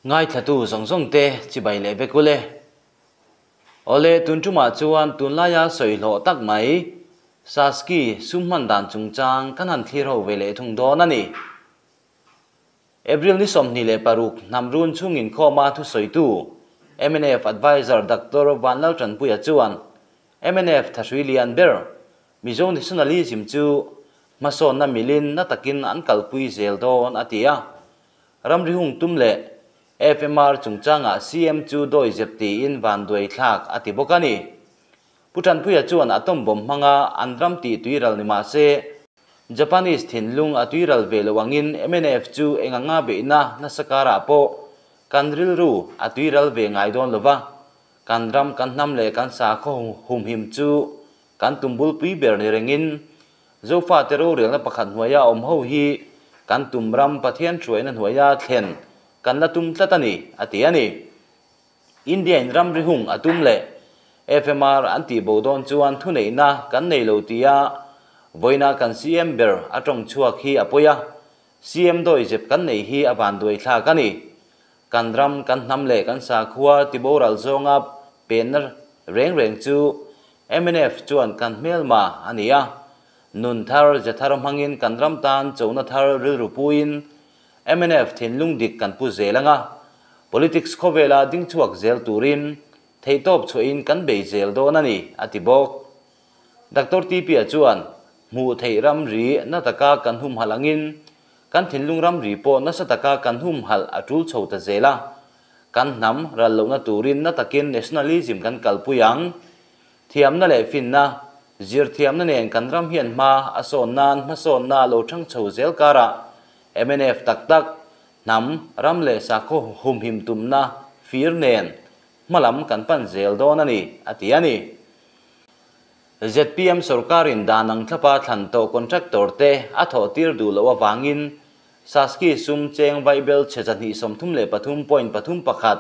Ngaithlatu zawng zawng te chibai leh vek ule. Awle, tun tumah chuan tunlaia sawi hlawh tak mai Saski sum hman dan chungchang kan han thlir ho ve leh thung dawn a ni. April ni 26 hnam run chungin khawma thusawitu mnf Advisor Doctor Vanlaltanpuia chuan mnf thahrui lian ber Mizo nationalism chu hmasawnna milin na takin an kalpui zel dawn a ti a. Ramri hung tum leh FMR chungchangah CM chu dawi zep tiin vanduai thlak a ti bawk a ni. Pu Tanpuia chuan atom bomb hmanga an ram tih tuiral ni mah se, Japanese thinlung a tuiral ve lo angin mnf chu eng anga beihna nasa karah pawh kan rilru a tuiral ve ngai dawn lo va, kan ram kan hnam leh kan sakhaw humhim chu kan tum bulpui ber ni rengin Zofate rorelna pakhat hnuaia awm ho hi kan tum ram Pathian hruaina hnuaia thlen kan la tum tlat a ni, a ti a ni. India in ramri hung a tum leh FMR an tih bo dawn chuan thuneihna kan nei lo tia vawiina kan CM ber a tawng chhuak hi a pawi a, CM dawi zep kan nei hi a vanduai thlak a ni. Kan ram, kan hnam leh kan sakhua tiboral zawnga penna reng reng chu mnf chuan kan hmelma a ni a. Nun thar, ze thar hmangin kan ram tan chona thar rilru puiin mnf thinlung dik kan pu zel ang a. Politics khawvela ding chhuak zel turin theihtawp chhuahin kan bei zel dawn a ni, a ti bawk. Doctor TP-a chuan hmuh theih ramri na taka kan humhalh angin kan thinlung ramri pawh nasa taka kan humhalh a tul chho ta zel a. Kan hnam ral lohna turin na takin nationalism kan kalpui ang. Thiamna leh finna, zir thiamna nen kan ram hian hma a sawn nan hmasawnna lo thang chho zel karah mnf tak tak, hnam, ram leh sakhaw humhim tumna fir nen hmalam kan pan zel dawn a ni, a ti a ni. Zpm sorkarin dan ang thlapa thlan tawh contractor te a thawh tir duh loh avangin Saski sum cheng vaibel chhe 233.31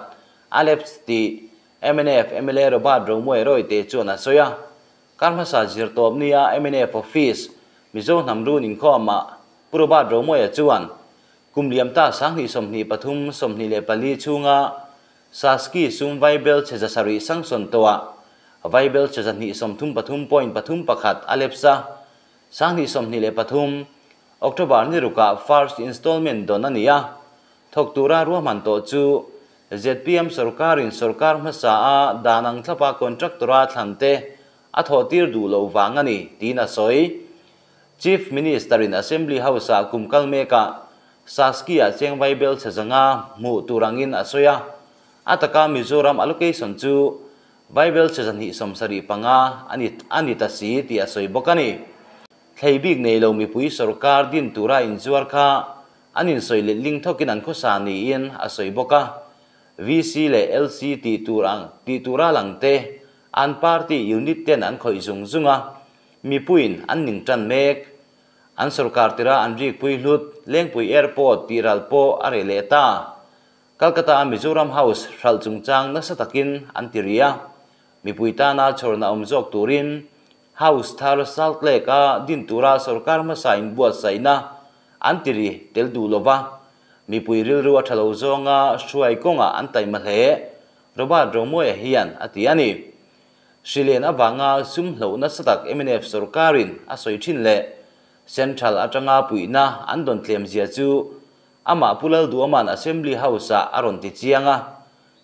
a lapse tih mnf mla Robert Romawia Royte chuan a sawi a. Kar hmasa zir tawp nia mnf office Mizo hnam run inkhawmah Pu Robert Romawia chuan kum liam ta 2023 24 chhunga Saski sum vaibel chhe 700 sanction tawhah vaibel chhe 233.31 a lapse a. 2023 October ni rukah first installment dawn a ni a. Thawk tura ruahman tawh chu zpm sorkarin sorkar hmasa a dan ang thlapa contractor-a thlan te a thawh tir duh loh vang a ni tiin a sawi. Chief Minister-in Assembly House-ah kum kal mekah Saski-ah cheng vaibel chhe zanga hmuh tur angin a sawi a. A taka Mizoram allocation chu vaibel chhe 275 a ni a ni ta si tih a sawi bawk a ni. Thlei bik nei lo mipui sorkar din tura inzuar kha an insawi let ling thawkin an khawsa niin a sawi bawk a. VC leh LC tih tur ang tih tura lang te an party unit ten an khawih zung zung a, mipuiin an ning tan mek. An sorkar tira an rikpui hlut Lengpui Airport tih ral pawh a reh leh ta. Calcutta a Mizoram House hralh chungchang nasa takin an ti ri a, mipui tana chhawrna awm zawk turin House thar Salt Lake a din tura sorkar hmasa inbuatsaihna an ti ri tel duh lova, mipui rilru a tha lo zawnga hruai kawngah an taima hle, Robert Romawia hian a ti a ni. Hrilen avanga sum hloh nasa tak mnf sorkarin a sawi thin leh Central atanga puihna an dawn tlem zia chu amah Pu Lalduhama'n Assembly House-ah a rawn ti chiang a.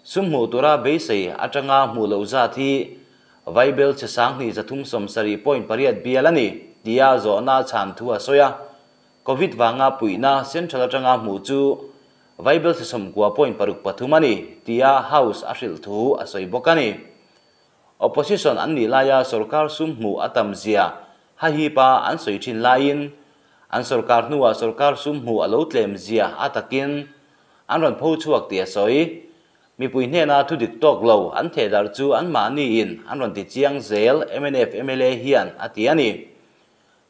Sum hmuh tura beisei atanga hmuh loh zat hi vaibel chhe 2370.8 bial a ni tia zawhna chhan thu a sawi a. Covid vanga puihna Central atanga hmuh chu vaibel chhe 90.63 a ni tia House a hrilh thu a sawi bawk a ni. Opposition an nih laia sorkar sum hmuh a tam zia hahipa an sawi thin laiin an sorkar hnuah sorkar sum hmuh a lo tlem zia a takin an rawn pho chhuak tih a sawi. Mipui hnena thu dik tawk lo an thehdar chu an mahniin an rawn ti chiang zel mnf mla hian a ti a ni.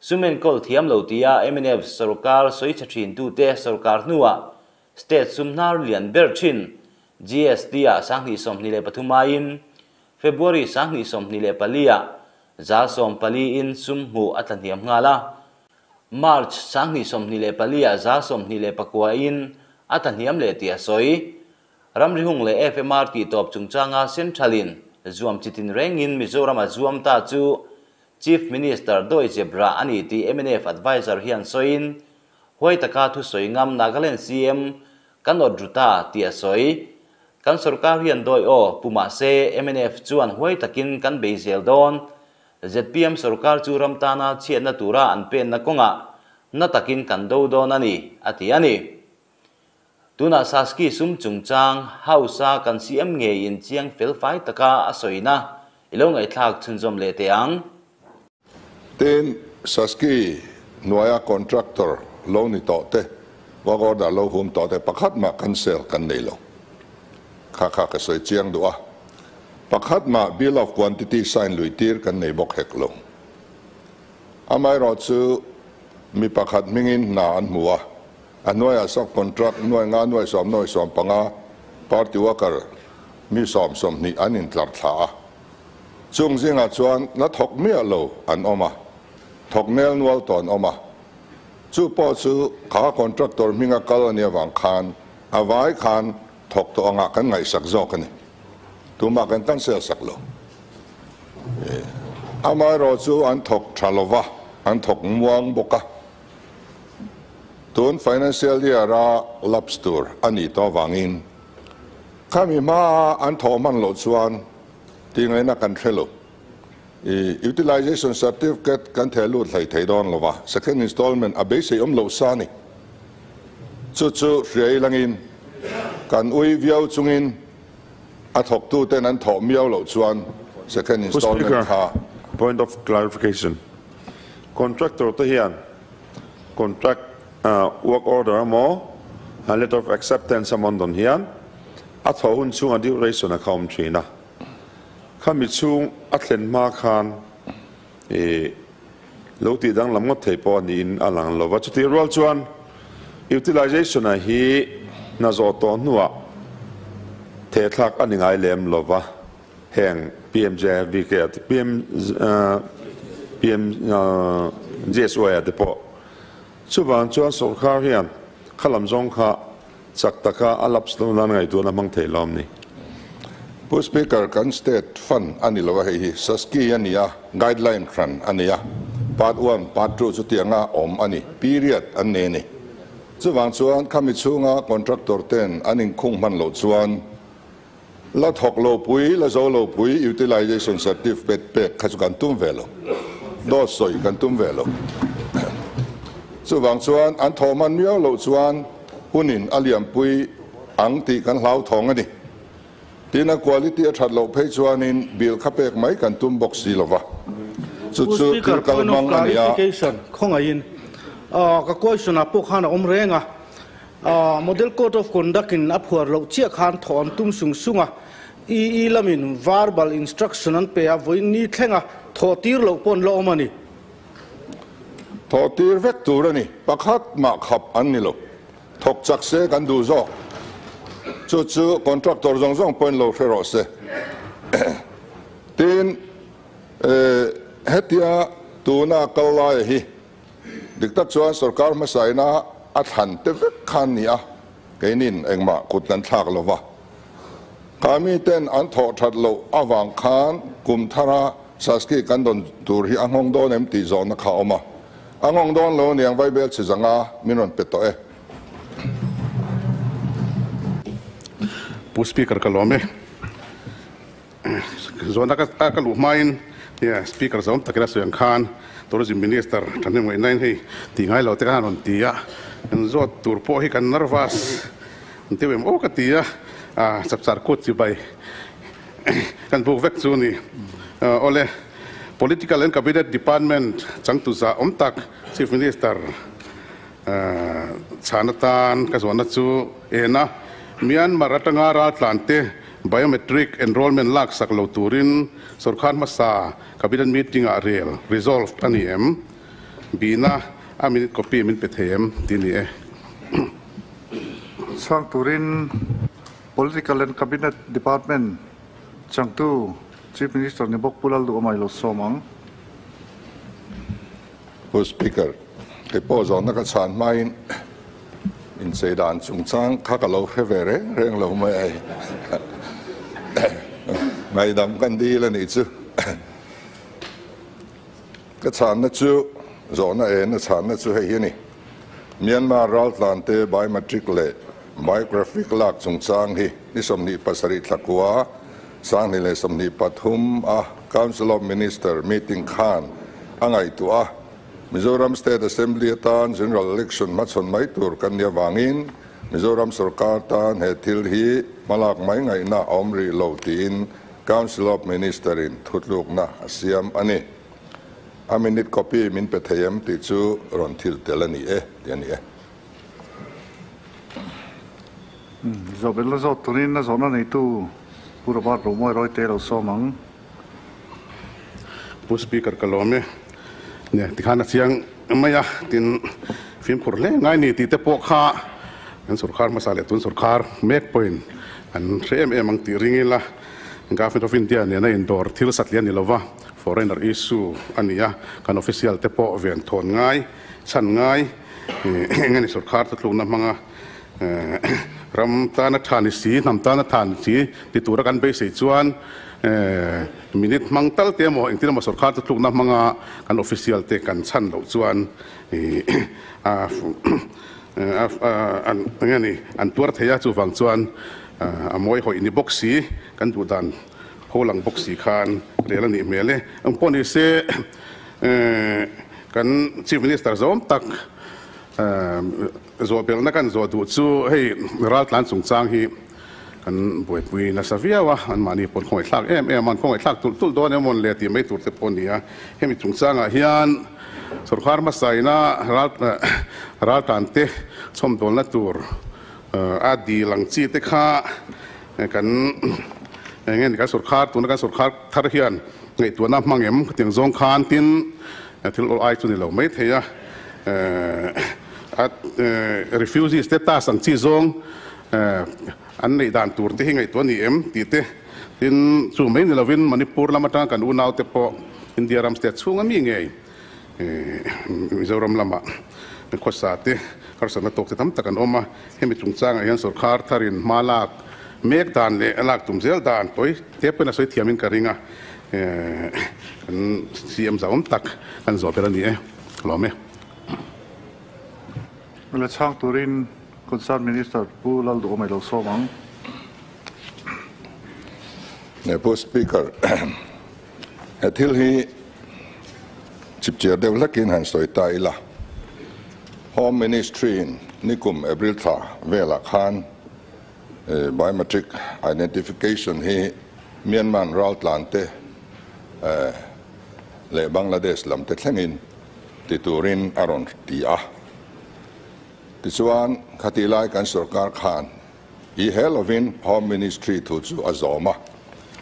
Sumen kawl thiam lo tia mnf sorkar sawi chhe thin tute sorkar hnuah state sum hnar lian ber thin GST ah 2023 aiin February 2024 ah 14% in sum hmuh a tlahniam nghal a. March 2024 ah 29% in a tlahniam leh tih a sawi. Ramri hung leh FMR tihtawp chungchanga Central-in zuam chitin rengin Mizoram a zuam ta chu Chief Minister dawihzep rah a ni tih mnf Adviser hian sawiin, Huai taka thusawi ngam Nagaland CM kan awt ru ta tih a sawi. Kan sorkar hian dawi aw pu mahse mnf chuan huai takin kan bei zel dawn. Zpm sorkar chu ram tana chhiatna tura an penna kawngah na takin kan do dawn a ni, a ti a ni. Tunah Saski sum chungchang House-a kan CM ngeiin chiang fel fai taka a sawina i lo ngaihthlak chhunzawm leh teh ang. Tin, Saski hnuaia contractor lo ni tawh te, work order lo hum tawh te pakhat mah cancel kan nei lo. Kha kha ka sawi chiang duh a. Pakhat mah bill of quantity sign lui tir kan nei bawk hek lo. Amaherawhchu mi pakhat hmingin hna an hmu a. A hnuaiah sub-contract nuai nga nuai sawm nuai sawm panga party worker mi sawm sawmhnih an intlar thla a. Chung zingah chuan la thawk miah lo an awm a, thawk nel nual tawh an awm a. Chu pawh chu kha contractor hminga kal a nih avang khan a vai khan thawk tawh angah kan ngaihsak zawk a ni. Tumah kan cancel sak lo. Amaherawh chu an thawk tha lova, an thawk muang bawk a. Tun financial year a lapse tur a nih tawh avangin khami hmaa an thawh hman loh chuan tih ngaihna kan hre lo. I utilization certificate kan theh lut hlei thei dawn lova, second installment a beisei awm loh sa a ni. Chu chu hria ilangin kan ui viau chungin a thawktuten an thawh miau loh chuan second installment kha. Point of clarification. Contractor te hian contract work order emaw letter of acceptance emaw an dawn hian a thawh hun chhunga duration a kha awm thin a. Khami chhung a thlen hma khan ih lo tih danglam ngawt thei pawh a niin a lang lo va. Chutih rual chuan utilization a hi hna zawh tawh hnuah thehthlak a ni ngai lem lo va. Heng PMJVK a te PM PMJSY a te pawh chuvang chuan sawrkar hian kha lam zawng kha chak taka a lapse loh nan ngaihtuahna hmang thei lo ni. Pu Speaker, kan state fund a ni lo a, hei hi Saski a ni a, guideline hran a ni a, part one, part two chutianga awm a ni, period an nei a ni. Chuvang chuan khami chhunga contractor ten an inkhung hman loh chuan La thawk lo pui, la zo lo pui utilization certificate pek kha chu kan tum ve lo. Dawt sawi kan tum ve lo. Chuvang chuan an thawh hman miau loh chuan hunin a liampui ang tih kan hlauthawng a ni. Tin a quality a that loh phei chuanin bill kha pek mai kan tum bawk si lova. Chu Pu chu Speaker, thil kal point of hmang a ni a. clarification, khawngaihin ka question ah pawh khan a awm reng a. Model Code of Conduct in a phuar loh chiah khan thawh an tum sung sung a, EE lamin verbal instruction an pe a, vawiin ni thlenga thawh tir loh pawh an la awm a ni. Thawh tir vek tur a ni, pakhat mah khap an ni lo. Thawk chak se kan duh zawk. Chu chu contractor zawng zawng pawhin lo hre rawh se. Tin, hetia tuna kal laia hi Dik tak chuan sorkar hmasa ina a thlan te vek khan ni a, keinin engmah kut kan thlak lo va. Kha miten an thawh that loh avang khan kum thara Saski kan dawn tur hi a nghawng dawn em tih zawhna kha a awm a. A nghawng dawn lo aniang Vaibel chhi zanga min rawn pe tawh e. Pu Speaker ka lawm e. Zawhna ka luh hmain Speaker zawm takin a sawi ang khan Tourism Minister thahnem ngaihnain hei tih ngai lo te khan rawn ti a, kan zawt tur pawh hi kan nervous an ti em aw ka ti a, chapchar kut chibai kan buk vek chu a ni. Awle, Political and Cabinet Department changtu zah awm tak Chief Minister Chhan atan ka zawhna chu en a, Myanmar atanga raltlante biometric enrollment laksak lo turin sorkar hmasa cabinet meeting ah rel, resolved, a ni em? Bihna a minute copy min pe thei em? Ti ni e. Chhang turin Political and Cabinet Department changtu Chief Minister ni bawk Pu Lalduhawma i lo sawm ang. Pu Speaker, kei pawh zawhna ka chhan hmain Inchei dan chungchang kha ka lo hre ve reng reng lo mai a, ngaihdam kan dil a nih chu. Ka chhanna chu, zawhna en a chhanna chu hei hi a ni. Myanmar raltlante biometric leh biographic lak chungchang hi ni 27 thlakua 2023 a Council of Minister meeting khan a ngaihtuah a. Mizoram State Assembly atan General Election hmachhawn mai tur kan nih avangin Mizoram sorkar tan he thil hi hmalak mai ngaihna a awm rih lo tiin Council of Minister in thutlukna a siam a ni. A minute copy min pe thei em tih chu rawn thil tel a ni e tih a ni e. Zawhbel la zawt turin a zawhna neitu Pu Robert Romawi Rawite lo sawm ang. Pu Speaker ka lawm e. Nia tikhan a chiang mai a, tin fimkhur hle ngai ni tih te pawh kha kan sorkar hmasa leh tun sorkar mek pawhin an hre em em ang tih ring ila, Government of India nena indawr thil satliah ni lova foreigner issue a ni a, kan official te pawh ven thawn ngai, chhan ngai eng eng sorkar thutlukna hmanga ram tana tha ni si, hnam tana tha ni si ti tura kan beisei chuan minute hmang tal te emaw engtin emaw sorkar chu tlukna hmanga kan official te kan chhan loh chuan eng nge ni an tuar thei a, chuvang chuan a mawi hawih ni bawk si, kan duh dan ho lang bawk si khan rel a nih hmel e. Engpawh ni se kan Chief Minister zawm tak Zawhbelhna kan zawh duh chu hei raltlan chungchang hi kan buaipui nasa viau a, anmahni pawh an khawngaihthlak em em a, an khawngaihthlak tulh tulh dawn emaw le tih mai tur te pawh a ni a. Hemi chungchangah hian sorkar hmasaina raltlan te chhawmdawlna tur a dil ang chi te kha kan eng nge ni kan sorkar tuna kan sorkar thar hian ngaihtuahna hmang em khatiang zawng khan tin thil awl ai chu ni lo mai thei a. A refugees te task ang chi zawng an neih dan tur te hi ngaihtuah a ni em tih te tin chu mai ni lovin Manipur lam atanga kan unau te pawh India ram state chhunga mi ngei Mizoram lama khawsa te harsatna tawk te tam tak an awm a, hemi chungchangah hian sorkar tharin hma lak mek dan leh a lak tum zel dan tawi te pawhin a sawi thiamin ka ring a, kan CM zauhawm tak kan zawh ber a ni e. Lawm e. La chhang turin Concerned Minister Pu Lalduhawm ilo sawm ang. Ne Pu Speaker, he thil hi chipchiar deuh hlekin han sawi ta ila. Home Ministry in nikum April thla velah khan biometric identification hi Myanmar raltlan te leh Bangladesh lam te thlengin ti turin a rawn ti a. Tichuan, khatih lai kan sorkar khan i he lovin Home Ministry thu chu a zawm a,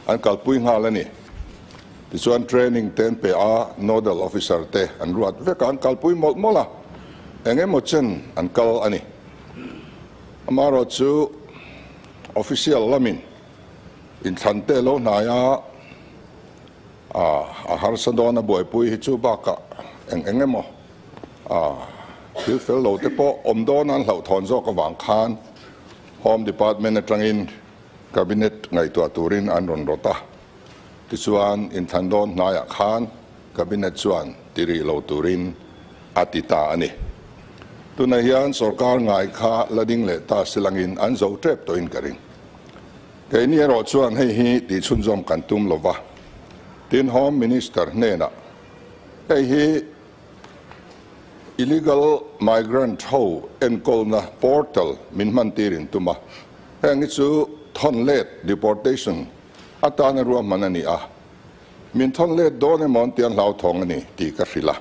an kalpui nghal a ni. Tichuan, training te an pe a, nodal officer te an ruat vek a, an kalpui mawlh mawlh a, eng emaw chen an kal a ni. Amaherawhchu, official lamin inthlan te lo hnai a, A harsa dawn a buaipui hi chu bakah eng eng emaw thil fel lo te pawh awm dawn an hlauhthawn zawk avang khan Home Department atangin Cabinet ngaihtuah turin an rawn rawt a. Tichuan inthlan dawn hnaiah khan Cabinet chuan ti rih lo turin a ti ta a ni. Tunah hian sorkar ngai kha la ding leh ta silangin an zo tep tawhin ka ring. Keini erawh chuan hei hi tihchhunzawm kan tum lo va, tin Home Minister hnenah hei hi illegal migrant ho enkawlna portal min hman tir in tum a, heng hi chu thawn let, deportation, atana ruahman a ni a, min thawn let dawn emaw an tiang hlauthawng a ni tih ka hrilh a.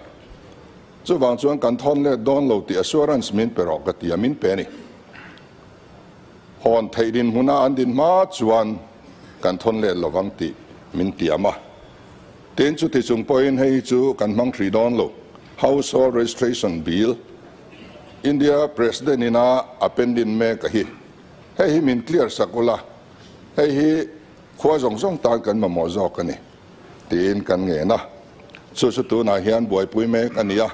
Chuvang chuan kan thawn let dawn lo tih assurance min pe rawh ka ti a, min pe a ni. Hawn theih dinhmuna an din hma chuan kan thawn let lovang tih min tiam a. Tin, chuti chung pawhin hei hi chu kan hmang hrih dawn lo. Household Registration Bill, India President ina a pending mek a hi. Hei hi min clear sak ula, hei hi khua zawng zawng tan kan mamawh zawk a ni tiin kan ngen a. Chu chu tunah hian buaipui mek a ni a,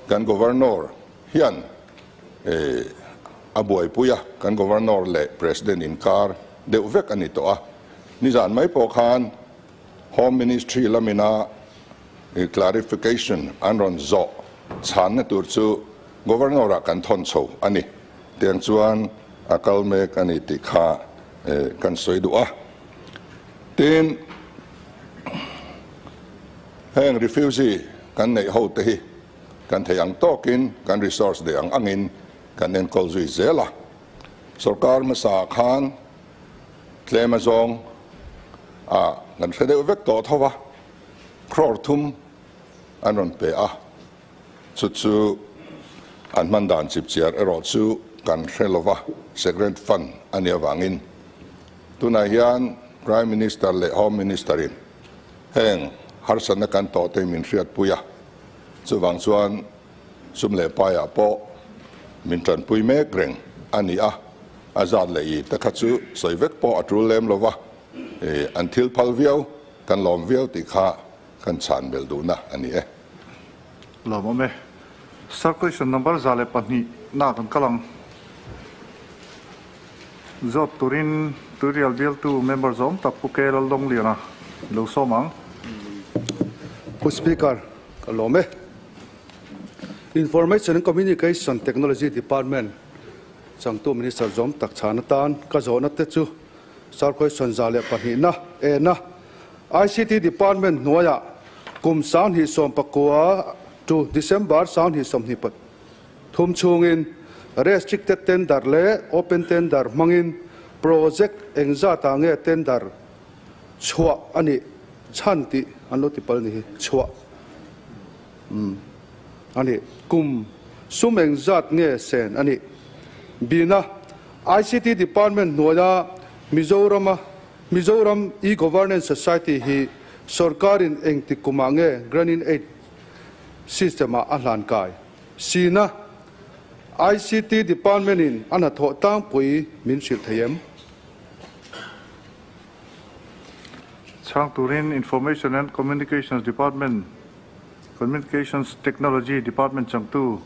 kan Governor hian. a buaipui a, kan Governor leh President inkar deuh vek a ni tawh a. Nizan mai pawh khan Home Ministry lamina clarification an rawn zawh chhanna tur chu Governor-ah kan thawn chho a ni. Tiang chuan a kal mek a ni tih kha kan sawi duh a. Tin, heng refugee kan neih ho te hi kan theih ang tawkin kan resource deh ang angin kan enkawl zui zel a. Sorkar hmasa khan tlem azawng a kan hre deuh vek tawh tho va, crore thum an rawn pe a, chu chu an hman dan chipchiar erawh chu kan hre lo va, secret fund a nih avangin. Tunah hian Prime Minister leh Home Minister in heng harsatna kan tawh te min hriatpui a, chuvang chuan sum leh paiah pawh min tanpui mek reng a ni a, a zat leh i te kha chu sawi vek pawh a tul lem lo va, an thil phal viau, kan lawm viau tih kha kan chhan belh duhna a ni e. Lawmawm e. Sir question number 102 na kan kal ang. Zawt turin Tuirial bialtu member zawm tak Pu K Laldawngliana lo sawm ang. Pu Speaker, ka lawm e. Information and Communication Technology Department changtu Minister zawm tak chhan atan ka zawhna te chu Sir question 102 na e na ICT Department hnuaiah kum 2019 to December 2023 chhungin restricted tender leh open tender hmangin project engzatah nge tender chhuah a nih chhan tih an lo ti pal ni hi chhuah a nih kum sum engzat nge sen a nih bina ICT Department hnuaia Mizorama Mizoram E-Governance Society hi sorkarin engti kumah nge Grant Aid system-ah a hlan kai sina ICT Department in a hnathawh tlangpui min hrilh thei em. Chhang turin Information and Communications Department, Communications Technology Department changtu.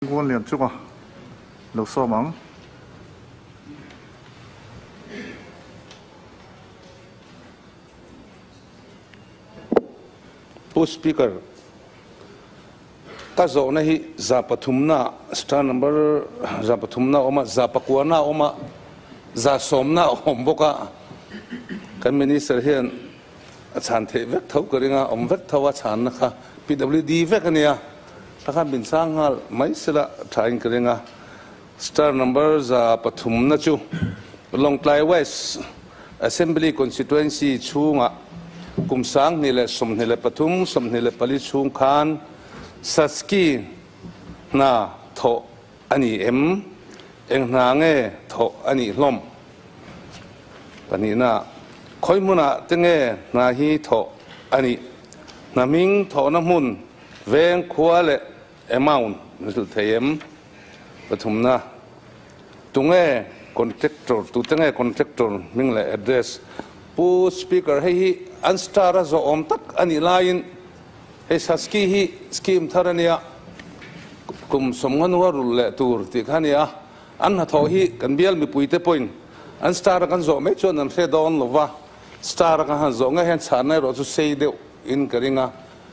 Ngunlianchunga lo sawm ang. Pu Speaker, ka zawhna hi 300na star number 300na a awm a, 9%na a awm a, 70%na a awm bawk a. Kan Minister hian a chhan theih vek tho ka ring a, awm vek tho a chhanna kha PWD vek a nia, ta khan min chang nghal mai sela tha in ka ring a. Star number 300na chu Lawngtlai West Assembly Constituency chhungah kum 2023, 24 chhung khan Saski hna thawh a ni em? Eng hna nge thawh a nih hlawm? Pahnihna, khawi hmunah te nge hna hi thawh a nih? Hna hming thawhna hmun, veng, khua leh amount min hrilh thei em? Pathumna, tunge contractor, tute nge contractor hming leh address? Pu Speaker, hei hi an star a zawh awm tak a nih laiin hei Saski hi scheme thar a nia, kum 50 hnua rulh leh tur tih kha a ni a, an hnathawh hi kan bial mipuite pawhin an star a kan zawh mai chuan an hre dawn lo va, star a kan han zawh ngei hian chhanna erawh chu sei deuh in ka ring a,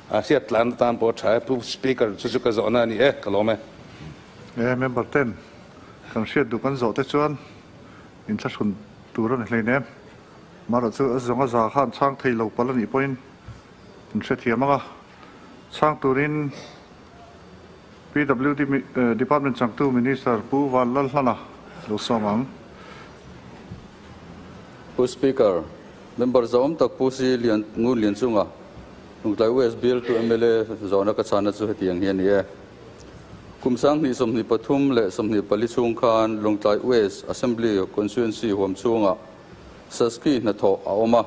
hriat tlan atan pawh a tha e. Pu Speaker, chu chu ka zawhna a ni e, ka lawm e. E, member ten kan hriat duh kan zawh te chuan inthlahrun tur a ni hleinem. Marawh chu a zawnga za khan chhang thei lo palh a nih pawhin in hrethiam ang a, chhang turin PWD Department changtu Minister Pu Vanlalhlana lo sawm ang. Pu Speaker, member zahawm tak Pu Si Lian Ngun Lian chunga Lungtlai West Bill tu mla zawhna ka chhana chu hetiang hi a ni e. Kum 2023 leh 24 chhung khan Lungtlai West Assembly Constituency huam chhungah Saski hnathawh a awm a.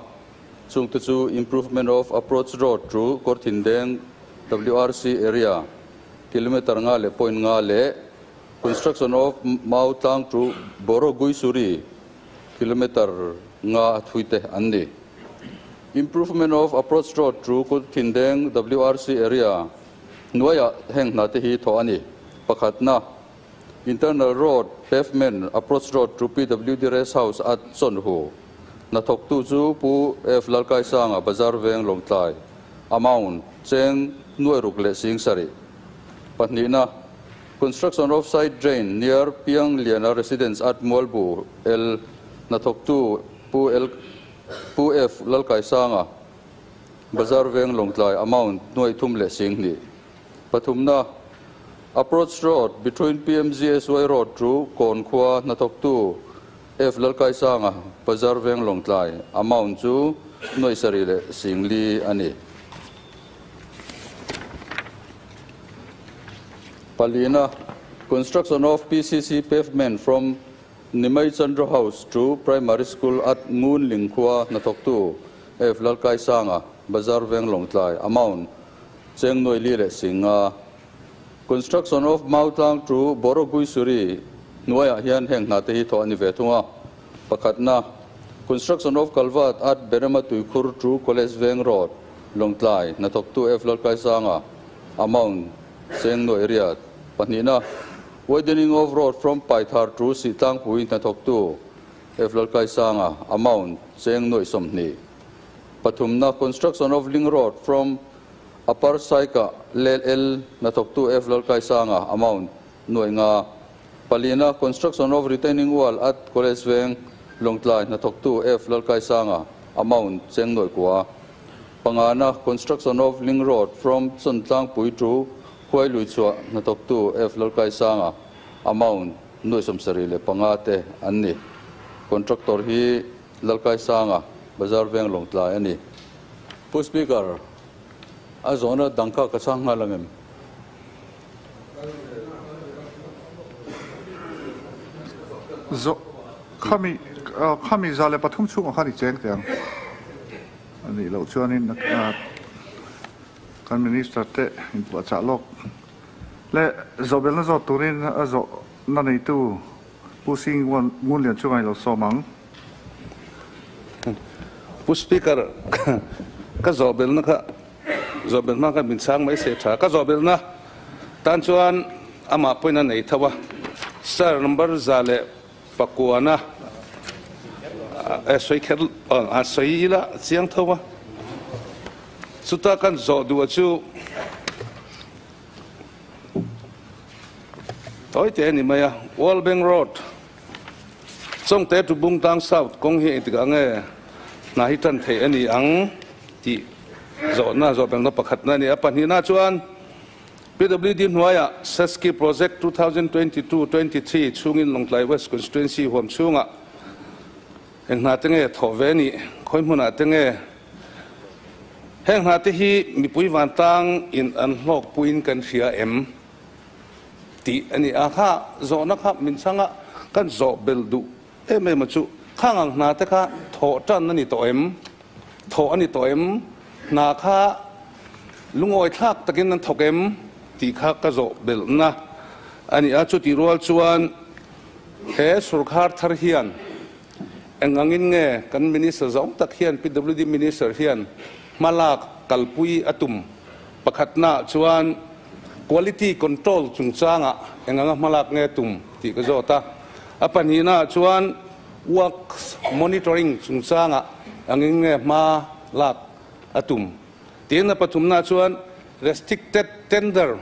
Chungte chu Improvement of Approach Road to Kawrthindeng WRC Area, kilometer nga leh point nga leh Construction of Mau Tlang to Boroguisuri, kilometer nga a thuite an ni. Improvement of Approach Road to Kawrthindeng WRC Area hnuaiah heng hna te hi thawh a ni. Pakhatna, Internal Road Pavement Approach Road to PWD Rest House at Chawnhu. Hnathawktu chu Pu F Lalkaisanga Bazar Veng Lawngtlai, Amount, Cheng Nuairuk leh Sing Sarih. Pahnihna, Construction of Side Drain near Piang Liana Residence at Mualbu L Hnathawktu Pu L Pu F Lalkaisanga Bazar Veng Lawngtlai, Amount, Nuaithum leh Sing hnih. Pathumna, Approach Road between PMGSY Road to Kawnkhua Hnathawktu F Lalkaisanga Bazar Veng Lawngtlai, amount chu Nuaisarih leh Singli a ni. Palina, Construction of PCC pavement from Nimai Chandra House to Primary School at Ngun Lingkhua Hnathawktu F Lalkaisanga Bazar Veng Lawngtlai, amount Cheng Nuai Li leh Singa. Construction of Mautlang to Boroguisuri hnuaiah hian heng hna te hi thawh a ni ve thung a. Pakhatna, Construction of Culvert at Berema Tuikhur to College Veng Road, Lawngtlai, hnathawktu F Lalkaisanga, amount Cheng Nuai Riat. Pahnihna, Widening of road from Paithar to Sitlangpui hnathawktu F Lalkaisanga, amount Cheng Nuai 20. Pathumna, Construction of Link Road from Upper Saika Lel L hnathawktu F Lalkaisanga, amount Nuai nga. Palina, Construction of retaining wall at College Veng Lawngtlai hnathawktu F Lalkaisanga, amount Cheng Nuai kua. Pangana, Construction of Link Road from Chawngtlangpui to Huailuichhuah hnathawktu F Lalkaisanga, amount Nuai 75 te an ni. Contractor hi Lalkaisanga Bazar Veng Lawngtlai a ni. Pu Speaker, a zawhna dang kha ka chhang nghal ang em? Zawh khami khami 103 chhungah khan i cheng teh ang. A nih loh chuanin kan Minister te inpuahchah lawk leh zawhbelna zawt turin a zawhna neitu Pu Sing Ngunlian chu ngailo sawm ang. Pu Speaker, ka zawhbelna kha zawhbel hma khan min chhang mai se tha. Ka zawhbelna tan chuan Amah pawhin a nei tho a. Sir number 109 a sawi kher a sawi ila chiang tho a. Chuta kan zawh duh a chu tawi te a ni mai a. World Bank Road Chawngte to Bungtlang South kawng hi engtikah nge hna hi tan theih a ni ang tih zawhna zawh pengna pakhatna a ni a. Pahnihna chuan PWD hnuaiah Saski Project 2022-23 chhungin Lawngtlai West Constituency huam chhungah eng hna te nge thawh ve nih, khawi hmunah te nge heng hna te hi mipui vantlang in an hlawk puiin kan hria em tih a ni a. Kha zawhna kha min chhanga kan zawh bel duh em em a chu khang ang hna te kha thawh tan a ni tawh em, thawh a ni tawh em, hna kha lungawi thlak takin an thawk em tih kha ka zawh belhna a ni a. Chutih rual chuan he sorkar thar hian eng angin nge kan minister zawng tak hian PWD minister hian hmalak kalpui a tum pakhatna chuan quality control chungchangah eng anga hmalak nge tum tih ka zawt a. A pahnihna chuan works monitoring chungchangah angin nge hma lak a tum. Tin a pathumna chuan restricted tender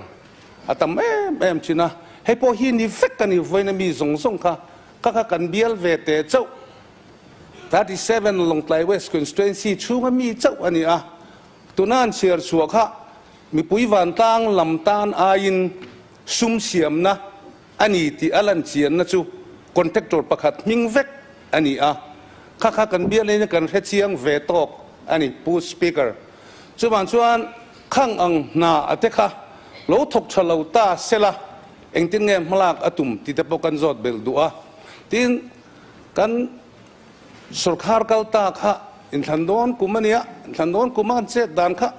a tam em em thin a, hei pawh hi ni vek a ni vawiin a mi zawng zawng kha kha kha kan bial ve teh chauh 37 Lawngtlai West Constituency chhunga mi chauh a ni a, tuna an chhiar chhuah kha mipui vantlang lam tan aiin sum siamna a ni tih a lan chianna chu contractor pakhat hming vek a ni a, kha kha kan bialin kan hre chiang ve tawk a ni Pu Speaker. Chuvang chuan khang ang hna a te kha lo thawk tha lo ta sela engtin nge hmalak a tum tih te pawh kan zawt belh duh a. Tin, kan sorkar kal ta kha inthlan dawn kum a nia, inthlan dawn kum a kan chet dan kha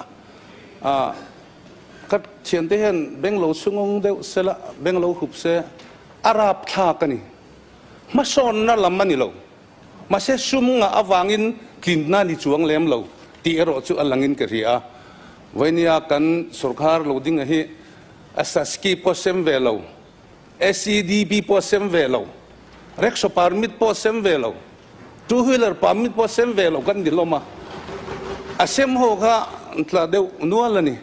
Ka thiante hian beng lo chhungawng deuh sela, beng lo hup se, a rap thlak a ni. Hmasawnna lam a ni lo. Mahse sum ngah avangin tlinna ni chuang lem lo tih erawh chu a langin ka hria a. Vainia kan sorkar lo dinga hi a Saski pawh sem ve lo, SEDP pawh sem ve lo, rickshaw permit pawh sem ve lo, Two wheeler permit pawh sem ve lo kan ni hlawm a, a sem ho kha tla deuh nual a ni.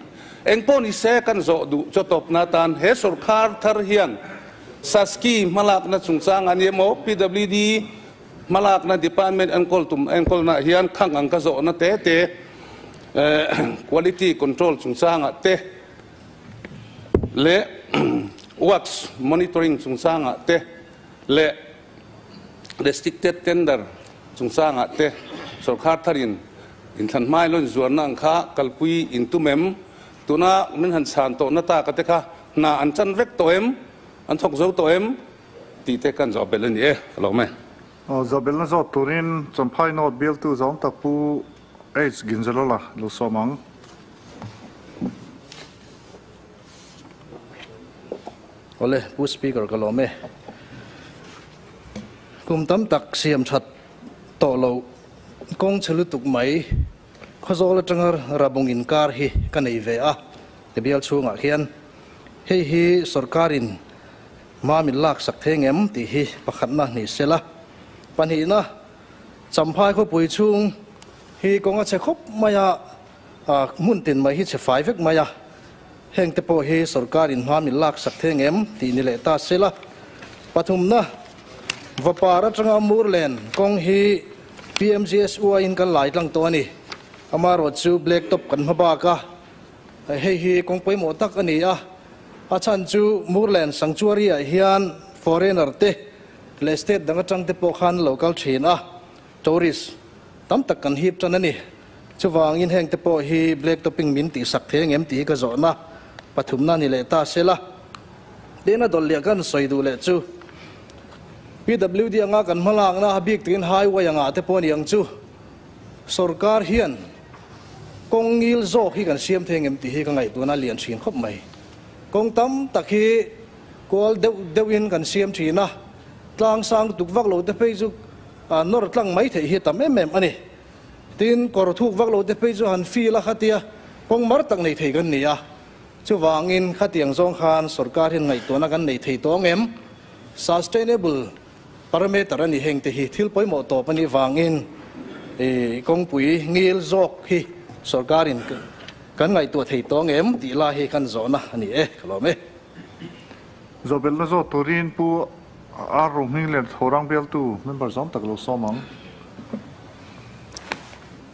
Engpawh ni se kan zawh duh chaw tawpna atan he sorkar thar hian Saski hmalakna chungchang a ni emaw PWD hmalakna department enkawl tum enkawlna hian khang ang ka zawhna te te quality control chungchangah te leh works monitoring chungchangah te leh Restricted tender chungchangah te sorkar tharin inthlan hmai lawn zuarna ang kha kalpui in tum em? Tuna min han chhan tawhna taka te kha hna an chan vek tawh em? An thawk zo tawh em? Tih te kan zawh belh a ni e, ka lo mai. Aw, zawh belhna zawt turin Champhai North bialtu zawng tak Pu H. Ginzalola lo sawm ang. Awle, Pu Speaker ka lawm e. Kum tam tak siam that tawh lo kawng chhe lutuk mai Khawzawl atanga Rabung inkar hi ka nei ve a, ka bial chhungah khian hei hi sorkarin hma min laksak thei ngem tih hi pakhatna ni sela. Pahnihna, Champhai khawpui chhung hi kawng a chhe khawp mai a, hmun tin mai hi chhe fai vek mai a, heng te pawh hi sorkarin hma min laksak thei ngem tih ni leh ta sela. Pathumna, Vapar atanga Murlen kawng hi PMGSUI in kan lai tlang tawh a ni. Amaherawhchu chu black top kan hma bak a, hei hi kawng pawimawh tak a ni a. A chhan chu Murlen Sanctuary ah hian foreigner te leh state dang atang te pawh khan lo kal thin a, tourist tam tak kan hip tan a ni. Chuvangin heng te pawh hi black topping min tihsak thei angem tih hi ka zawhna pathumna ni leh ta sela. Tin a dawlh leh kan sawi duh leh chu PWD anga kan hmalakna a bik takin highway angah te pawh a ni ang chu sorkar hian kawng ngil zawk hi kan siam thei angem tih hi ka ngaihtuahna a lian thin khawp mai. Kawng tam tak hi kual deuh deuhin kan siam thin a, tlang sang tuk vak lo te phei chu nawr tlang mai theih hi a tam em em a ni. Tin, kawr thuk vak lo te phei chu han feel a khatia kawng mar tak nei thei kan ni a. Chuvangin khatiang zawng khan sorkar hian ngaihtuahna kan nei thei tawh ang em? Sustainable parameter a ni heng te hi thil pawimawh tawp a nih vangin kawngpui ngil zawk hi sorkarin kan ngaihtuah thei tawh ang em tih lai hi kan zawhna a ni e, ka lawm e. Zawhbelhna zawt turin Pu Ar Rohminglian Thorang bialtu member zawm tak lo sawm ang.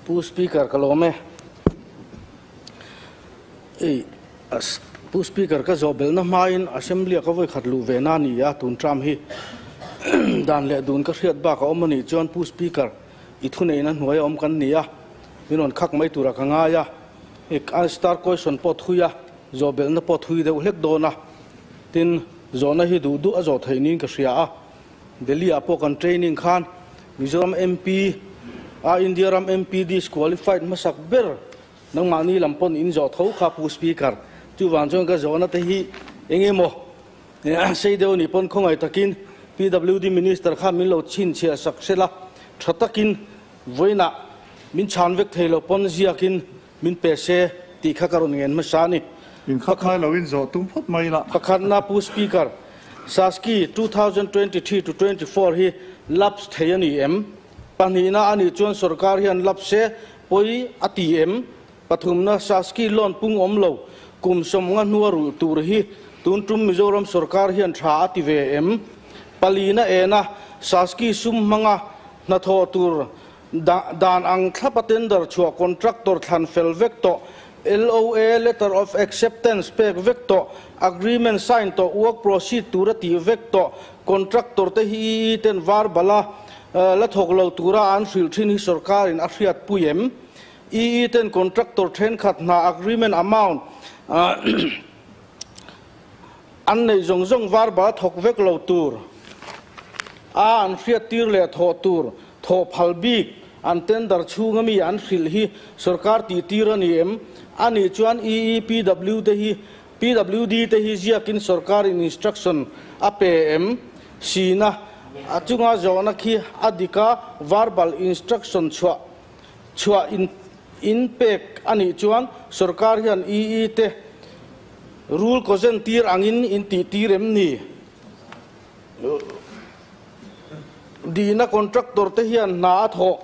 Pu Speaker ka lawm e. Ei, Pu Speaker ka zawh belhna hmain Assembly a ka vawi khat luh ve na a ni a, tun term hi dan leh dun ka hriat bak a awm a nih chuan Pu Speaker i thuneihna hnuai a awm kan ni a, min rawn khak mai tura ka ngai a, i star question pawh thui a, zawh belhna pawh thui deuh hlek dawn a, tin zawhna hi duh duh a zawh theih niin ka hria a, Delhi ah pawh kan training khan Mizoram MP a India ram MP disqualified hmasak ber Nangmahni lam pawn in zawh tho kha Pu Speaker, chuvang chuan ka zawhna te hi eng emaw sei deuh anih pawn khawngaih takin PWD Minister kha min lo chhinchhiah sak sela, tha takin vawiinah min chhan vek thei lo pawn ziakin min pe se tih kha ka rawn ngen hmasa a ni. Inkhat ngai loin zawh tum phawt mai la. Pakhatna Pu Speaker, Saski 2023 to 24 hi lapse thei a ni em? Pahnihna anih chuan sorkar hian lapse se Pawi a ti em? Pathumna Saski loan pung awm lo, kum sawmnga hnua rulh tur hi tun tum Mizoram sorkar hian tha a ti ve em? Palina ena Saski sum hmanga hnathawh tur dan ang thlapa tender chhuah contractor thlan fel vek tawh, LOA, letter of acceptance, pek vek tawh, agreement sign tawh, work proceed tur a tih vek tawh, contractor te hi EE ten var bala La thawk lo tura an hrilh thin hi sorkarin a hriat pui em? EE ten contractor thenkhat hna agreement amount an neih zawng zawng var bal thawk vek lo tur a an hriat tir leh thawh tur thawh phal bik an tender chhunga mi an hrilh hi sorkar tih tir a ni em? A nih chuan EEPW te hi PWD te hi ziakin sorkarin instruction a pe em? Sina a chunga zawhna khi a dik a, verbal instruction chhuah chhuah in in pek a nih chuan sorkar hian EE te rule kawzen tir angin in tih tir em ni? Dihna contractor te hian hna a thawh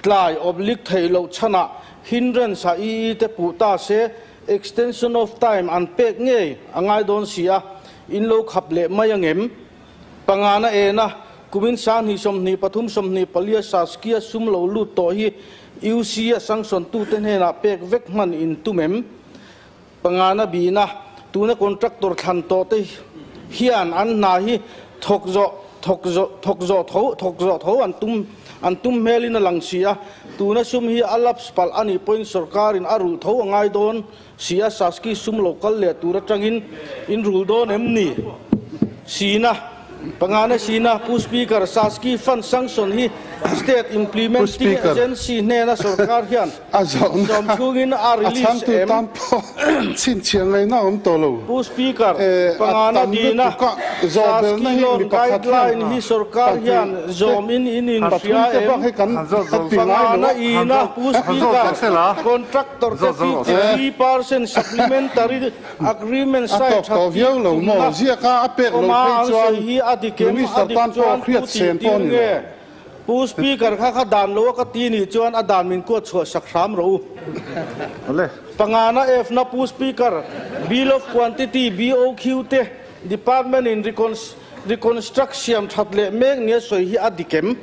tlai oblique theih loh chhanah hindrance ah EE te puh ta se extension of time an pek ngei a ngai dawn si a, in lo khap leh mai angem? Pangana ena kumin 20 23 24 Saskia sum lo lut tawh hi UC a sanction tute hnenah pek vek hman in tum em? Pangana bihna, tuna contractor thlan tawh te hian an hna hi thawk zawh thawk zawh thawk zawh tho thawk zawh tho an tum an tum hmelin a lang si a, tuna sum hi a lapse palh a nih pawhin sorkarin a rulh tho a ngai dawn si a, Saski sum lo kal leh tur atangin in rul dawn em ni? Sina. Pangana Sina, Pu Speaker, Saski Fund sanction hi State Implementing Agency hnena sorkar hian sawm chhungin a release em? Pu Speaker, pangana dina Saski loan guideline hi sorkar hian zawmin in inhria em? Pangana ina Pu Speaker, Contractor te 53% supplementary Agreement A sign tawk that tawh tir viau lo tumna maw? Ziaka a pek lo awma phei an chuan sawi hi a dik em? A Minister dik tan pawh chuan hriat pu tih sen tir pawh a ni lo. nge? Pu Speaker kha kha dan lo a ka ti nih chuan a dan min kuat chhuah sak hram rawh u. Pangana F-na Pu Speaker, Bill of Quantity, BOQ, te Department in reconstruct siam that leh mek nia sawi hi a dik em?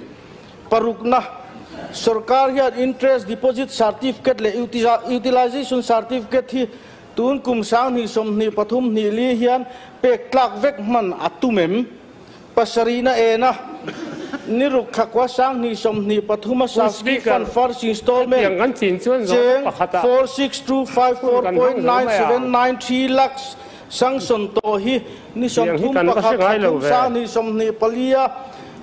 Parukna, Sorkar hian Interest Deposit Certificate leh Utilization Certificate hi tun kum 2023 hnih li hian pek tlak vek hman a tum em? Pasarihna ena, Ni ruk thlakua 2023 a Saski Fund First Installment cheng 46254.9793 lakhs sanction tawh hi ni 31 thla 2024 a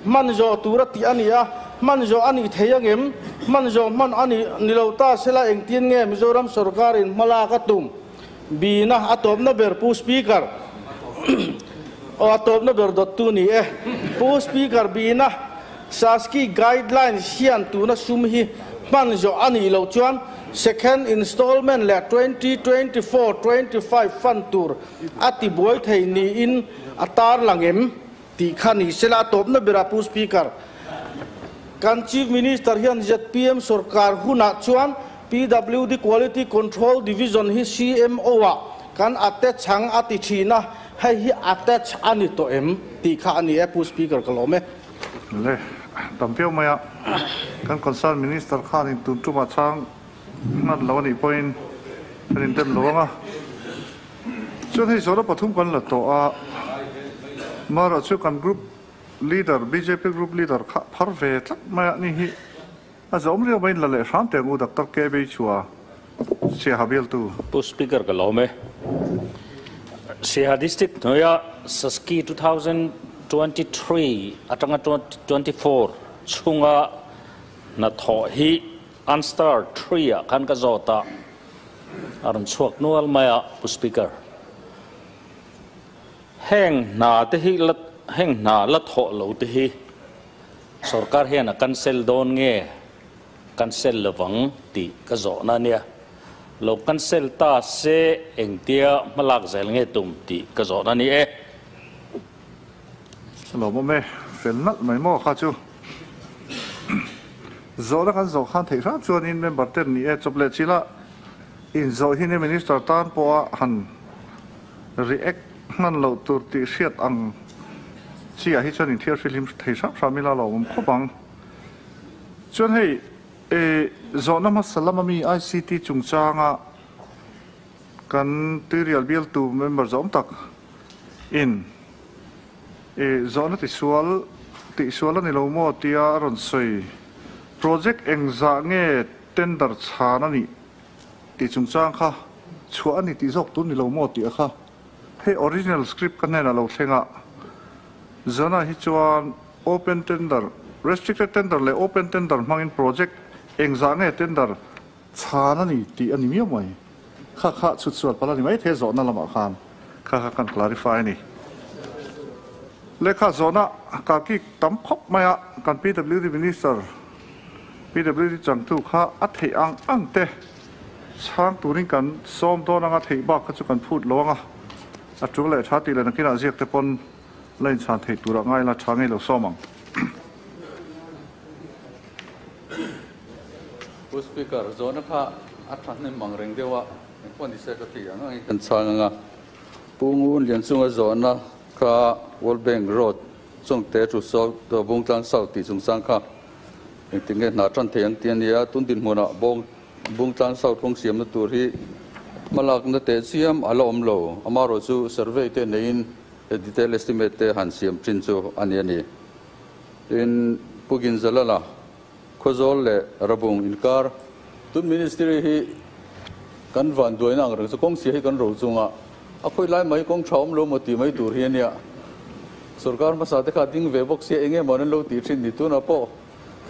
Hman zawh tur a tih a ni a, hman zawh a nih thei angem? Hman zawh hman a nih ni lo ta sela engtin nge Mizoram sorkarin hma lak a tum? Bina a tawpna ber Pu Speaker aw a tawpna ber dawttu ni e. Pu Speaker Bina Saski guidelines hian tuna sum hi hman zawh a nih loh chuan Second installment leh 2024, 25 fund tur a tibuai thei niin a tarlang em tih kha ni sela a tawpna berah Pu Speaker, kan Chief Minister hian zpm sorkar hunah chuan PWD Quality Control Division hi CMO ah kan attach ang a ti thin a, hei hi attach a ni tawh em tih kha a ni e Pu Speaker ka lawm e. Le, tam viau mai a, kan concern Minister khanin tun tumah chhang hman lo a nih pawhin kan indem lo ang a. Chuan hei zawhna pathum kan la tawh a, marawh chu kan group leader, bjp group leader kha phar ve tlat mai a ni hi a zawm riau mai in la leh hram teh ang u Doctor K Beichhua Siaha bialtu. Pu Speaker ka lawm e. Siaha District hnuaia Saski 2023 atanga 24 chhunga hnathawh hi Anstar 3 ah khan ka zawt a, a rawn chhuak nual mai a Pu Speaker. Heng hna te hi la heng hna la thawh lo te hi sorkar hian a cancel dawn nge cancel lovang tih ka zawhna a nia. Lo cancel ta se engtia hmalak zel nge tum tih ka zawhna a ni e. Lawmawm e, fel nalh mai maw kha chu. Zawhna kan zawh khan theih hram chuanin member ten ni e chawp leh chila inzawh hi ni Minister tan pawha han react hman loh tur tih hriat ang chi ah hi chuan inthiar hrilhim thei hram hram ila lawmawm khawp ang. Chuan hei zawhna hmasa lama mi ICT chungchanga kan tuirial bialtu member zawm tak in zawhna tisual tihsual a ni lo maw tia a rawn sawi. Project engzah nge tender chhan a nih tih chungchang kha chhuah a ni tih zawk tur ni lo maw tih a kha. Hei original script ka hnenah lo thleng a, zana hi chuan open tender, restricted tender leh open tender hmangin project engzah nge tender chhan a ni tih a ni miau mai. Kha kha chhut sual palh a ni maithei zawhna lamah khan kha kha kan clarify a ni. Lehkha zawhna kalkik tam khawp mai a, kan PWD Minister, PWD changtu kha a theih ang ang te chhang turin kan sawm dawn anga theih bak kha chu kan phut lo anga, a tul leh tha tih leh nakinah ziak te pawn la inchhan theih turah ngai la tha ngei lo sawm ang. Pu Speaker, zawhna kha a tha hnem ang reng deuh a, engpawh ni se ka ti ang angin kan chhang ang a. Pu Ngun Lianchunga zawhna kha World Bank Road Chawngte to South Bungtlang South tih chungchang kha engtin nge hna tan thei ang tih a ni a, tun dinhmunah Bungtlang South kawng siamna tur hi hmalakna teh chiam a la awm lo. Amaherawhchu survey te neiin detail estimate te han siam thin chu a ni a ni. Tin, Pu Ginzalala, Khawzawl leh Rabung inkar tun Ministry hi kan van duaina ang reng chu kawng chhia hi kan ro chunga a khawi lai mai kawng tha awm lo maw tih mai tur hi a nia. Sorkar hmasa te kha ding ve bawk sia eng emaw an lo tih thin ni tunah pawh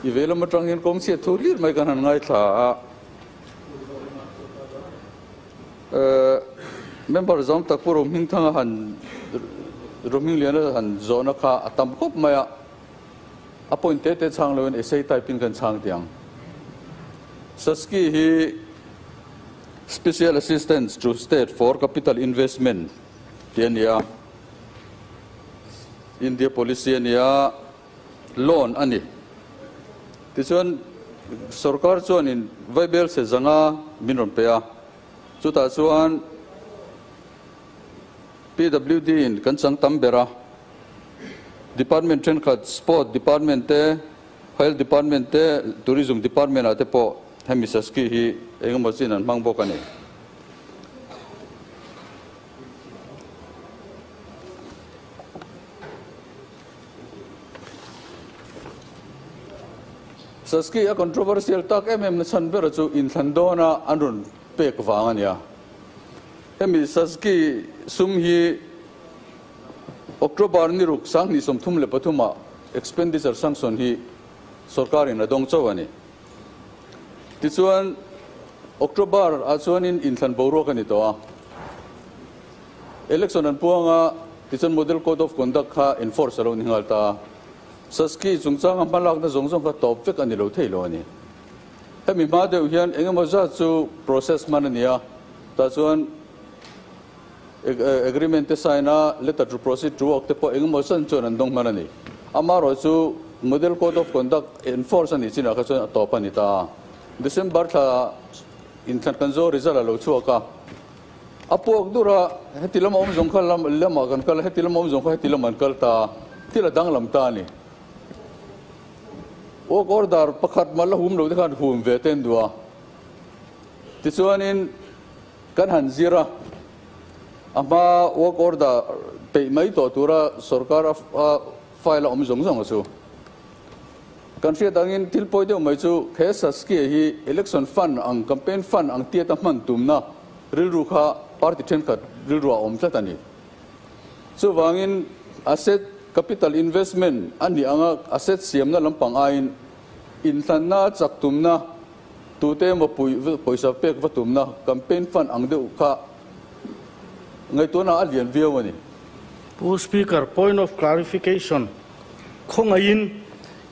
i ve lam atang hian kawng chhia thu hlir mai kan han ngaithla a. Member zawng tak Pu Rohmingthanga han Rohmingliana han zawhna kha a tam khawp mai a. A point te te chhang loin essay type in kan chhang tih ang. Saski hi Special Assistance to State for Capital Investment tih a ni a, India policy a ni a, loan a ni. Tichuan sorkar chuanin vaibel se zanga min rawn pe a, chutah chuan PWD in kan chang tam ber a, Department thenkhat Sport Department te, Health Department te, Tourism Department ah te pawh hemi Saski hi engemaw chin an hmang bawk a ni. Saski a controversial tak em em na chhan ber chu inthlan dawna an rawn pek vang a ni a. Hemi Saski sum hi October ni ruk 2033 ah expenditure sanction hi sorkarin a dawng chauh a ni. Tichuan October ah chuanin inthlan boruak a ni tawh a. Election an puang a, tichuan Model Code of Conduct kha enforce a lo ni nghal ta a. Saski chungchanga hmalakna zawng zawng kha tawp vek a ni lo thei lo a ni. Hemi hma deuh hian engemaw zat chu process hman a ni a, tah chuan agreement te sign a, letter to proceed to work te pawh engemaw zan chuan an dawng hman a ni. Amaherawh chu Model Code of Conduct enforce a nih chinah kha chuan a tawp a ni ta. December thla inthlan kan zo result a lo chhuak a, a puak dur a, heti lama awm zawng kha lamah kan kal a, heti lama awm zawng kha heti lamah an kal ta, thil a danglam ta a ni. Work order pakhat mah la hum lo te khan hum ve te an duh a. Tichuanin kan han zir a, a hma work order peih mai tawh tura sorkar a file a awm zawng zawng a chu. Kan hriat angin thil pawi deuh mai chu he Saskia hi election fund ang campaign fund ang tiata hman tumna rilru kha party thenkhat rilru ah a awm tlat a ni. Chuvangin asset capital investment a nih anga asset siamna lampang aiin inhlanna chak tumna, tute emaw puih pawisa pek va tumna campaign fund ang deuh kha ngaihtuahna a lian viau a ni. Pu Speaker, point of clarification, khawngaihin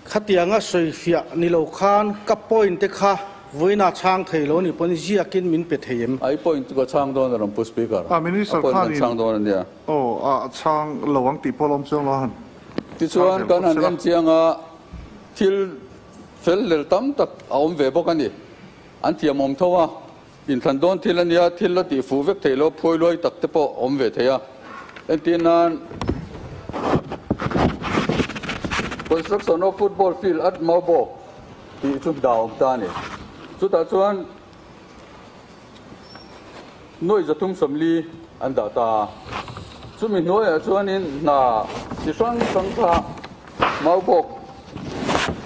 khatianga sawifiah ni lo khan ka point te kha vawiina chhang thei lo ni pawn ziakin min pe thei em? I point chu ka chhang dawn a rawn Pu Speaker, A Minister a point kan khanin chhang dawn a nia. Aw, a chhang lo ang tih pawh a awm chuang lo a han chhang Tichuan zel kan bawk han se la. en chiang a, thil fel lel tam tak a awm ve bawk a ni. An thiam awm tho a, inthlan dawn thil a nia, thil la tih fuh vek theih lo, phuai luai tak te pawh a awm ve thei a. Entir nan, Construction of football field at Maubawk tih chu dah awm ta a ni. Chutah chuan nuai 340 an dah ta a. Chumi hnuaiah chuanin hna chi hrang hrang kha Maubawk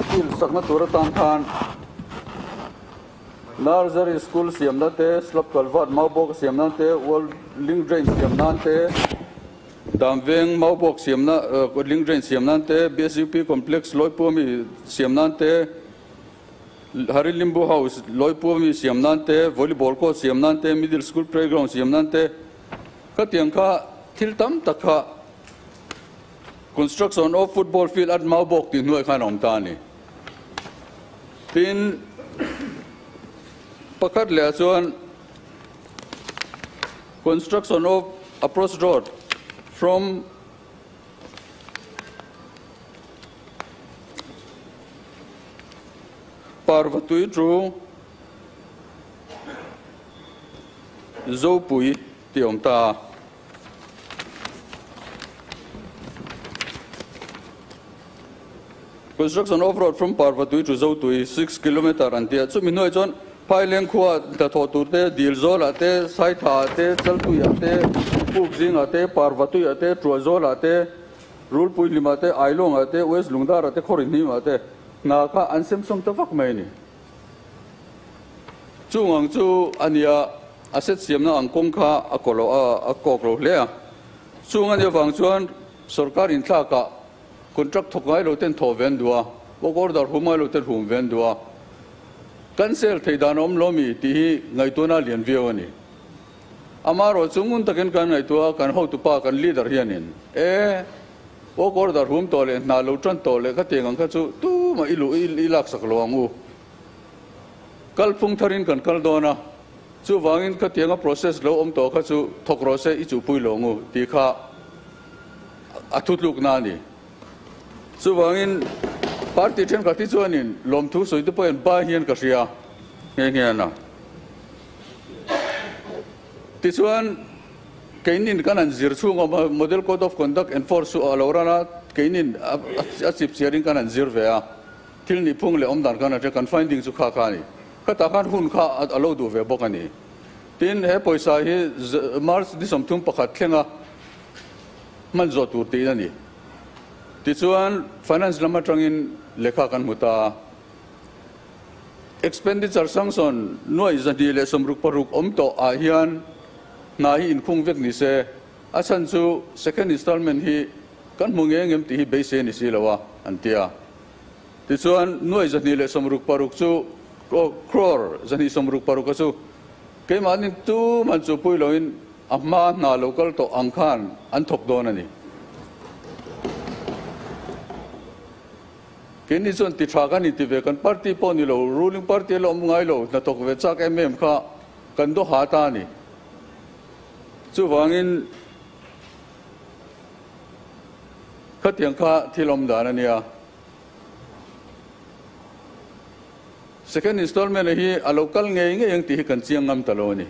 field sakna tur atan khan Nursery School siamna te, Slab Culvert Maubawk siamna te, World Link Drain siam nan te, Damveng Maubawk siamna Link Drain siam nan te, BSUP Complex Lawipua mi siam nan te, Hari Limbu House Lawipua mi siam nan te, Volleyball Court siam nan te, Middle School Playground siam nan te, khatiang kha thil tam tak kha Construction of Football Field at Maubawk tih hnuai khan a awm ta a ni. Tin, pakhat leh ah chuan construction of approach road from Parvatui to Zopui tih a awm ta a. Construction of road from Parvatui to Zotui, 6 kilometre an ti a, chumi hnuaiah chuan Phaileng khua hnathawh tur te, Dil Zawlah te, Saithaah te, Chaltuiah te, Puk Zingah te, Parvatuiah te, Tuazawlah te, Rulpui Hlimah te, Ailawngah te, West Lungdarah te, Khawrinhimah te hna kha an sem sawm ta vak mai a ni. Chung ang chu a nia, a set siamna ang kawng kha a kaw lo a, a kawk lo hle a. Chung a nih avang chuan sorkar inthlakah Contract thawk ngai lo ten thawh ve an duh a, work order hum ngai lo ten hum ve an duh a. Cancel theih dan a awm lo mi tih hi ngaihtuahna a lian viau a ni. Amaherawh chu ngun takin kan ngaihtuah a, kan hotupa, kan leader hianin e, work order hum tawh leh hna lo tan tawh leh khatiang ang kha chu tumah i luh i laksak lo ang u. Kalphung tharin kan kal dawn a, chuvangin khatianga process lo awm tawh kha chu thawk rawh se i chuhpui lo ang u tih kha a thutlukna a ni. Chuvangin party thenkhat hi chuanin lawmthu sawi te pawhin ba hian ka hria nghe nghe a. Tichuan keinin kan han zir chhung a, Model Code of Conduct enforce chu a lo ran a, keinin a chip chiarin kan han zir ve a, thil nihphung leh awmdan kan han hria, kan finding chu kha kha a ni. Khatah khan hun kha a lo duh ve bawk a ni. Tin, he pawisa hi March ni 31 thlenga hman zawh tur tiin a ni. Tichuan, Finance lam atangin lehkha kan hmu ta a. Expenditure sanction nuai 266 awm tawh ah hian hna hi inkhung vek ni se, a chhan chu second installment hi kan hmu nge ngem tih hi beisei a ni si lo a, an ti a. Tichuan, nuai 266 chu crore 266 a chu keimahni tuman chu pui loin a hma hna lo kal tawh ang khan an thawk dawn a ni. Keini chuan ti tha kan inti ve, kan party pawh ni lo, ruling party a la awm ngai lo, hnathawk ve chak em em kha kan do ha ta a ni. Chuvangin khatiang kha thil awm dan a nia. Second installment hi a lo kal ngei ngei ang tih hi kan chiang ngam ta lo a ni.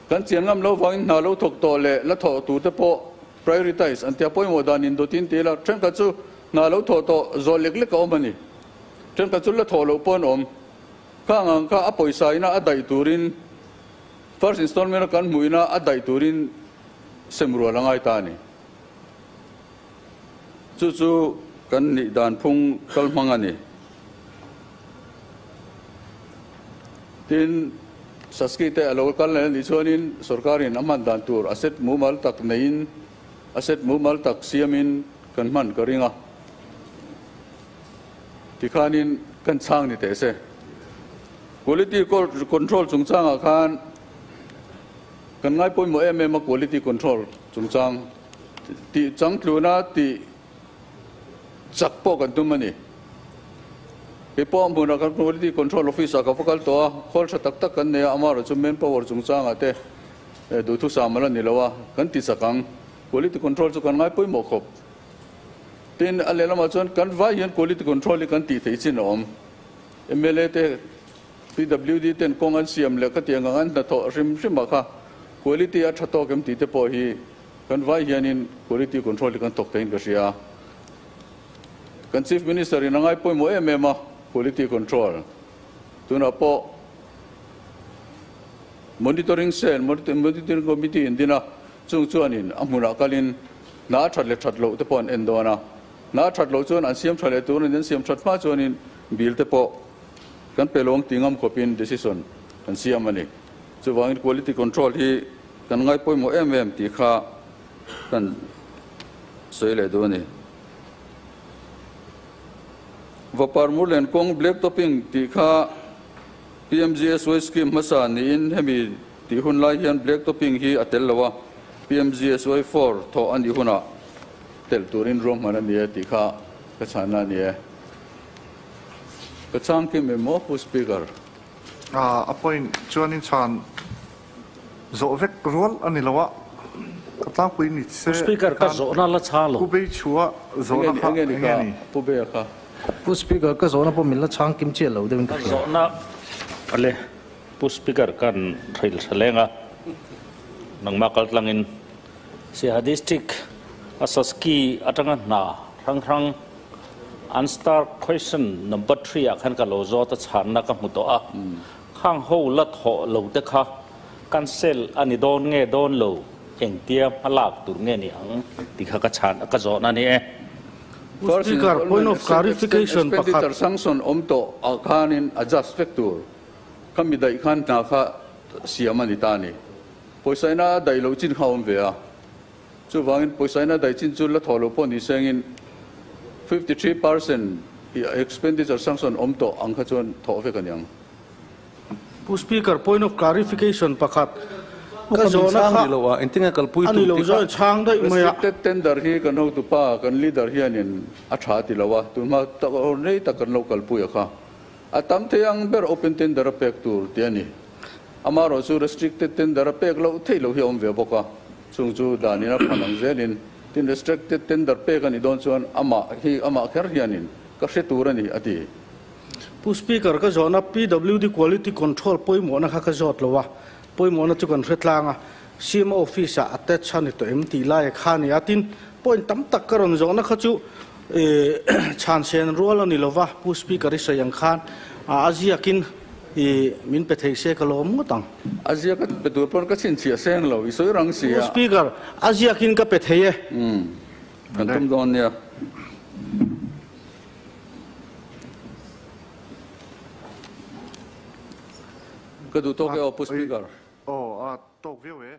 Kan chian ngam lo vangin hna lo thawk tawh leh la thawh tur te pawh prioritize an tia pawimawh dan in dawt in ti ila thenkhat chu hna lo thawh tawh zawh lek lek a awm a ni. Thenkhat chu la thawh loh pawh an awm. Khang ang kha a pawisa ina a daih turin first installment a kan hmuh ina a daih turin sem rual a ngai ta a ni. Chu chu kan nih dan phung kal hmang a ni. Tin, Saski te a lo kal leh a nih chuanin sorkarin a hman dan tur a set mumal tak neiin, a set mumal tak siamin kan hman ka ring a. Tikhanin kan chhang ni teh se. Quality control chungchangah khan kan ngai pawimawh em em a quality control chungchang. Tih changtluna tih chak pawh kan tum a ni. Kei pawh a hmunah kan Quality Control Office ah ka va kal tawh a, khawl tha tak tak kan nei a, amaherawh chu manpower chungchangah te duhthusam a la ni lo a, kan ti chak ang. Quality Control chu kan ngai pawimawh khawp. Tin, a lehlamah chuan kan vai hian Quality Control hi kan tih theih chin a awm. Mla te, PWD ten kawng an siam leh khatiang ang an hnathawh hrim hrimah kha quality a tha tawk em tih te pawh hi Kan vai hianin quality control hi kan thawk theiin ka hria a. Kan Chief Minister in a ngai pawimawh em em a quality control. Tunah pawh monitoring cell, monitoring committee in din a, chung chuanin a hmunah kalin hna a that leh that loh te pawh an en dawn a. Hna a that loh chuan an siam tha leh tur an siam that hma chuanin bill te pawh kan pe lawng ti ngam khawpin decision kan siam a ni. Chuvangin quality control hi Kan ngai pawimawh em em tih kha kan sawi leh duh a ni. Vapar Murlen kawng black topping tih kha PMGSY scheme hmasa niin hemi tih hun lai hian black topping hi a tel lo a, PMGSY 4 thawh a nih hunah tel turin ruahman a ni e tih kha ka chhanna a ni e. Ka chhang kim em maw Pu Speaker? A point chuanin chhan Zawh vek rual a ni lo a, ka tlangpui ni se Pu Speaker ka zawhna la chhang lo. Pu Bei chhua zawhna kha eng nge ni? Pu Beia kha. Pu Speaker ka zawhna pawh min la chhang kim chiah lo deuhin ka hria. Ka zawhna ale Pu Speaker kan hrilh hre leng a, nangmah kal tlangin Siaha District a Saski atanga hna hrang hrang an star question number 3 ah khan ka lo zawt a chhanna ka hmu tawh a. Khang ho la thawh lo te kha cancel a ni dawn nge dawn lo, engtia hma lak tur nge ni ang tih kha ka chhan ka zawhna a ni e. Pu Speaker, point of clarification pakhat. Expenditure sanction awm tawh ah khanin adjust vek tur kha mi daih khan hna kha siam a ni ta a ni. Pawisa ina a daih loh chin kha a awm ve a, chuvangin pawisa ina daih chin chu la thawh loh pawh ni sengin 53% expenditure sanction awm tawh ang kha chuan thawh vek a ni ang. Pu Speaker, point of clarification pakhat ka zawhna kha a ni lo zawh chhang daih mai a. Restricted tender hi kan hotupa, kan leader hianin a tha ti lo a, tunhma tak rei tak kan lo kalpui a kha. A tam thei ang ber open tender a pek tur tih a ni. Amaherawh chu restricted tender a pek loh theih loh hi a awm ve bawk a, chung chu danin a phan ang zelin tin restricted tender pek a nih dawn chuan amah hi amah kher hianin ka hre tur a ni a ti. Pu Speaker, ka zawhna PWD Quality Control pawimawhna kha ka zawt lo a, pawimawhna chu kan hre tlang a, CM Office ah attach a ni tawh em tih lai a kha a ni a, tin point tam tak ka rawn zawhna kha chu chhan sen rual a ni lo va, Pu Speaker i sawi ang khan a ziakin min pe thei se ka lawm ngawt ang. A ziak a pe tur pawn ka chhinchhiah seng lo, i sawi rang si a. Pu Speaker, a ziakin ka pe thei e. Kan tum dawn nia. Ka duh tawk e aw Pu Speaker. Aw a tawk viau e.